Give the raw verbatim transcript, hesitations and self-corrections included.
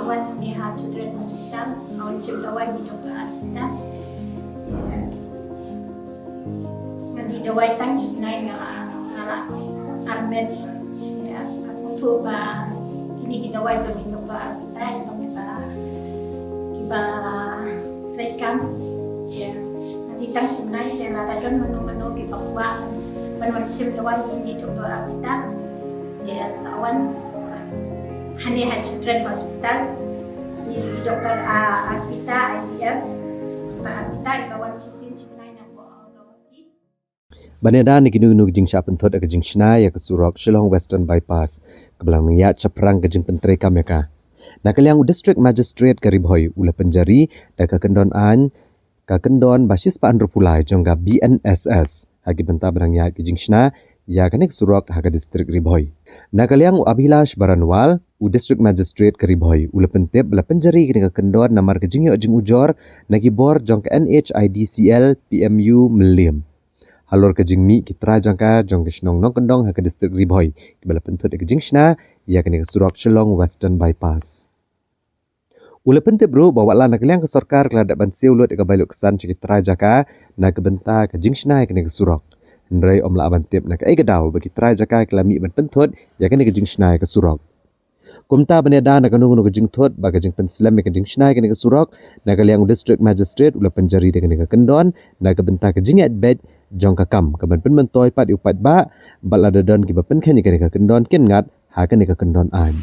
Wan ni ha Children Hospital, nga wan shim dawai ni Doktor Arpita. Nga dih dawai tang shi bnai nga la, nga la armet. Ïa, nga sngewthuh ba kine ki dawai jong i Doktor Arpita, i ba, i ba treikam. Ïa, nga dih tang shi bnai, ïa, lada don mano mano kiba kwah ban wan shim dawai ni Doktor Arpita. Ïa, sa wan hangne ha Children Hospital. Ïa, Doktor, ah, Arpita, I V F. Doktor Arpita, i ba wan shisien shi bnai na Guwahati. Ban ïada na kino kino ki jingshah pynthut ha ka jingshna ïa ka surok Shillong Western Bypass, kaba la nang ïaid shaphrang ka jingpyntreikam ïa ka, na ka liang u District Magistrate ka Ri Bhoi u la pynjari da ka kyndon aiñ ka kyndon ba shispah hynriewphew lai jong ka B N S S ha ki bynta ba nang ïaid ka jingshna ïa kane ka surok ha ka district Ri Bhoi. Na ka liang u Abhilash Baranwal, u District Magistrate ka Ri Bhoi, u la pyntip ba la pynjari kane ka kyndon namar ka jingïoh jingujor na ki bor jong ka N H I D C L P M U Mylliem halor ka jingmih ki trai jaka jong ka shnong Nongkyndong ha ka district Ri Bhoi, kiba la pynthut ïa ka jingshna ïa kane ka surok Shillong Western Bypass. U la pyntip ruh ba wat la na ka liang ka sorkar ka la dep ban siew lut ïa ka bai lutksan sha ki trai jaka na ka bynta ka jingshna ïa kane ka surok, hynrei ym lah ban tip na kaei ka daw ba ki trai jaka ki la mih ban pynthut ïa kane ka jingshna ïa ka surok. Kumta ban ïada na kano kano ka jingthut bad ka jingpynslem ïa ka jingshna ïa kane ka surok, na ka liang u District Magistrate u la pynjari da kane ka kyndon na ka bynta ka jingïaid beit jong ka kam, ka ban pynmyntoi pat ïa u paidbah bad lada don kiba pynkheiñ ïa kane ka kyndon kin ngat ha kane ka kyndon aiñ.